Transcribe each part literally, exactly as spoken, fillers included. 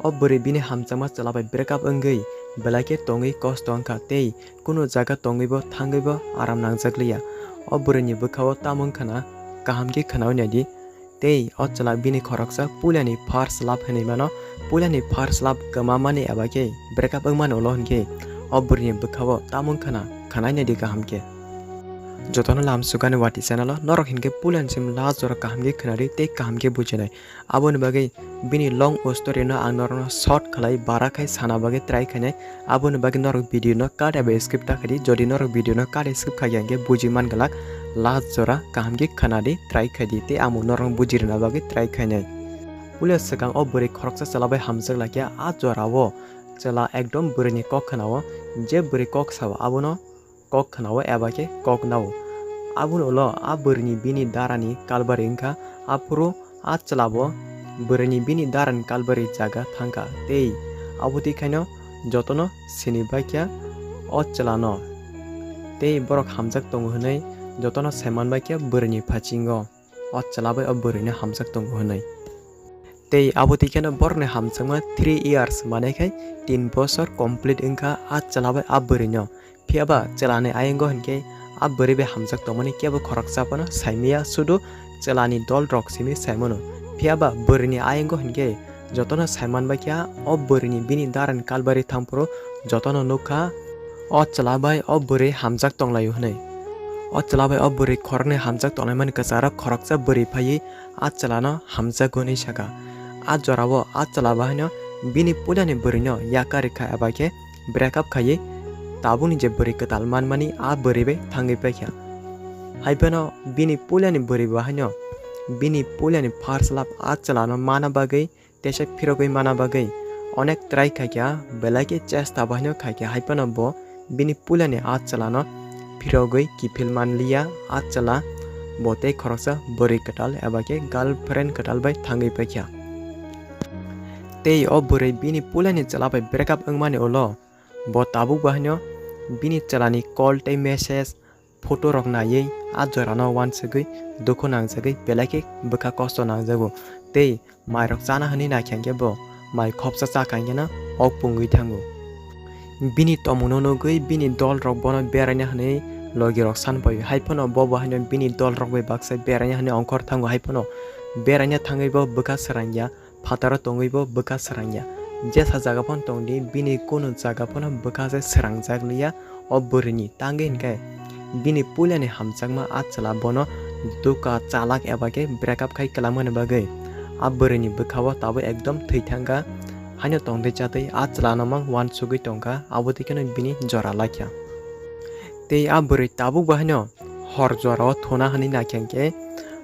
O bwrwi bini hamjakma chwla bai break up wngwi belai khe tongwi kosto wngkha tei kunu jaga tongwibo thangwibo aram nangjakliya. O bwrwini bwkhao tamo wngkhana kaham khe khwnawi naidi. Tei o chwla bini khoroksa puilani first love hinwi mano, puilani first love kwmamani eba khe break up wngmani ulo hinkhe o bwrwini bwkhao tamo wngkhana khwnai naidi kaham khe. Jotono lamsukani Wati channel o norok hinkhe puilani sim last jora kaham khe khwnadi tei kaham khe bujinai. Aboni bagwi bini long story no ang norokno short khlai bara khai sana bagwi try khainai. Aboni bagwi norok video no cut eba skip ta khaidi. Jodi norok video no cut skip khaiya hinkhe buji man glak last jora kaham khe khwnadi try khaidi tei amo norok buji rwna bagwi try khainai. Puila swkang o bwrwi khoroksa chwla bai hamjak laikya a jora o chwla ekdom bwrwini kok khwnao, je bwrwi kok sao abono kok khwnao eba khe kok nao. Aboni ulo a bwrwini bini darani kalbari wngkha, aphuru a chwlabo bwrwini bini darani kalbari jaga thangkha tei abo twi khaino jotono sini baikha o chwlano tei borok hamjak tongo hwnwi jotono saiman baikha bwrwini phasingo o chwla bai o bwrwino hamjak tongo hwnwi. Tei abo twi kheno borokni hamjakma three years, mane khai tin bosor complete wngkha a chwla bai a bwrwino. Phiya ba chwlani ayongo hinkhe a bwrwi bai hamjak tongmani kebo khoroksa phano saimaya, sudu chwlani dol rok simi saimano. Phiya ba bwrwini ayongo hinkhe jotono saiman baikha o bwrwini bini darani kalbari thangphuru jotono nukha o chwla bai o bwrwi hamjak tonglaio hwnwi. O chwla bai o bwrwi khoroknwi hamjak tonglaimani kwcharo khoroksa bwrwi phaiwi a chwlano hamjago hwnwi sakha. A jorao a chwla bahaino bini puilani bwrwino yakarwi kha eba khe break up khaiwi tabukni je bwrwi kwtal manmani a bwrwi bai thangwi paikha. Haiphano bini puilani bwrwi bahaino bini puilani first love a chwlano mana bagwi teisa phirogwi mana bagwi onek try khaikha, belai khe chesta bahaino khaikha, haiphano bo bini puilani a chwlano phirogwi kiphil manliya. A chwla bo tei khoroksa bwrwi kwtal eba khe girlfriend kwtal bai thangwi paikha. Tei o bwrwi bini puilani chwla bai break up wngmani ulo bo tabuk bahaino bini chwlani call tei message, photo rok naiwi a jorano uansugwi dukhu nangjagwi belai khe bwkha kosto nangjago tei mairok chana hwnwi naikha hinkhe bo mai khopsa chakha hinkheno ok pungwi thango. Bini tongmungno nugwi bini dol rok bono beraina hwnwi logi rok san paio, haiphano bo bahaino bini dol rok bai baksa beraina hwnwi ongkhor thango, haiphano beraina thangwi bo bwkha swrangya. Phataro tongwi bo bwkha swrangya. Jesa jaga phano tongdi, bini kunu jaga phano bwkha se swrangjak liya. O bwrwini tangwi hinkhe bini puilani hamjakma a chwla bono duka chalak eba khe break up khai kwlangmani bagwi a bwrwini bwkhao tabuk ekdom thwi thangkha. Haino tongtwi chatwi a chwlano mang uansugwi tongkha, abo twi kheno bini jora laikha. Tei a bwrwi tabuk bo haino hor jorao thuna hwnwi naikha hinkhe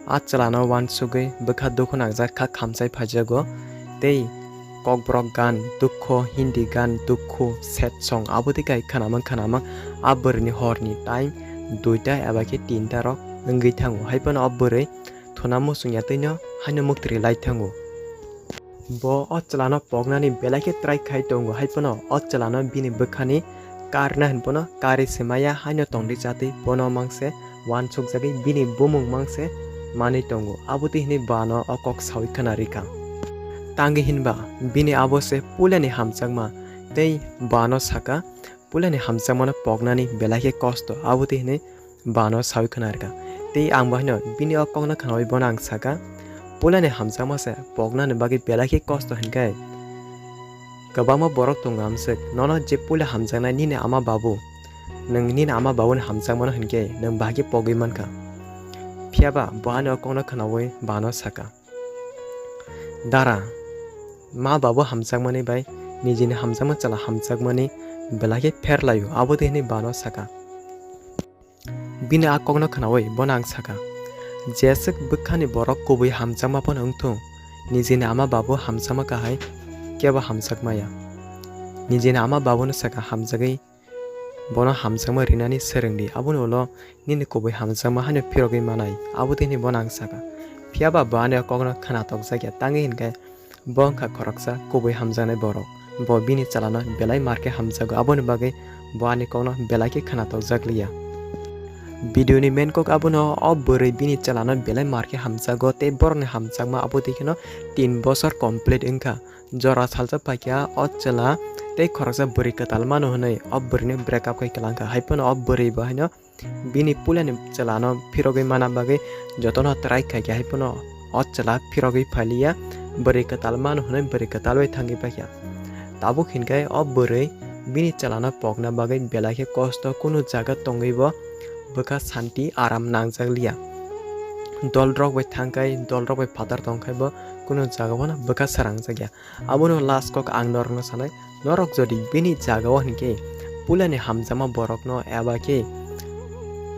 a chwlano uansugwi bwkha dukhu nangjak kha khamchai phaijago tei kokborok gan dukho, Hindi gan dukho, sad song abo twi kai khwnamang khwnamang a bwrwini horni time duita eba khe tinta rok wngwi thango. Haiphano a bwrwi thuna muchungya twino haino muktri lai thango. Bo o chwlano poknani belai khe try khai tongo, hai phano o chwlano bini bwkhani karna hwn phano karwi se maya, haino tongdi chatwi bono mangse uansukjagwi bini bumung mangse manwi tongo. Abo twi hwnwi bano o kok sawi khna rikha. Tangwi hinba bini abo se puilani hamjakma, tei bano saka, puilani hamjakmano poknani belai khe kosto, abo twi hwnwi bano sawi khna rwkha. Tei ang bo haino bini o kokno khnawi bono ang sakha, "Puilani hamjakma se poknani bagwi belai khe kosto hinkhe kwbangma borok tongo amswk, nono je puila hamjaknai nini ama babu, nwng nini ama babuni hamjakmano hinkhe nwng bahai khe pogwi mankha." Phiyaba bo ani o kokno khnawi bano sakha, "Dara, ma babu hamjakmani bai nijini hamjakma chwla hamjakmani belai khe pher laio," abo twi hwnwi bano sakha. Bini a kokno khnawi bono ang sakha, "Jeswk bwkhani borok kubui hamjakma phano wngthung, nijini ama babu hamjakma kahai kebo hamjakmaya. Nijini ama babuno sakha hamjagwi bono hamjakma rinani swrwngdi, aboni ulo nini kubui hamjakma haino phirogwi manai," abo twi hwnwi bono ang sakha. Phiyaba bo ani o kokno khna tokjakya, tangwi hinkhe bo wngkha khoroksa kubui hamjaknai borok. Bo bini chwlano belai mar khe hamjago, aboni bagwi bo ani kokno belai khe khna tokjak liya. Video ni main kok abono, o bwrwi bini chwlano belai mar khe hamjago tei borokni hamjakma abo twi kheno tin bosor complete wngkha. Jora salsa paikha o chwla tei khoroksa bwrwi kwtal mano hwnwi o bwrwino break up khai kwlangkha. Hai phano o bwrwi bo haino bini puilani chwlano phirogwi mana bagwi jotono try khaikha, hai phano o chwla phirogwi phailiya, bwrwi kwtal mano hwnwi bwrwi kwtal bai thangwi paikha. Tabuk hinkhe o bwrwi bini chwlano pokna bagwi belai khe kosto, kunu jaga tongwi bo bwkha santi aram nangjak liya. Dolrok bai thangkhai, dolrok bai phatar tongkhai bo kunu jaga bono bwkha srangjakya. Abono last kok ang norokno sanai, norok jodi bini jagao hinkhe puilani hamjakma borokno eba khe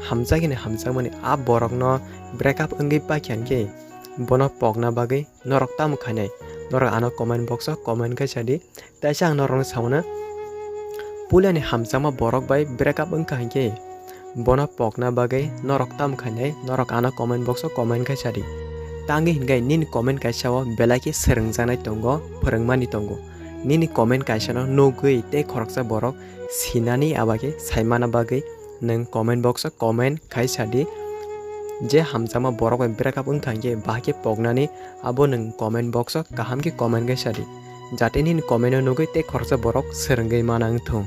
hamjakgini hamjakmani a borokno break up wngwi paikha hinkhe bono pokna bagwi norok tamo khainai? Norok ano comment box o comment khai sadi. Taisa ang norokno sauna, puilani hamjakma borok bai break up wngkha hinkhe bono pokna bagwi norok tamo khainai? Norok ano comment box o comment khai sadi. Tangwi hinkhe nini comment kaisa o belai khe swrwngjaknai tongo, phwrwngmani tongo. Nini comment kaisa no nugwi tei khoroksa borok sinani aba khe saimana bagwi nwng comment box o comment khai sadi. Je hamjakma borok bai break up wngkha hinkhe bahai khe poknani, abo nwng comment box o kaham khe comment khai sadi, jate nini comment o nugwi tei khoroksa borok swrwngwi mana wngthung.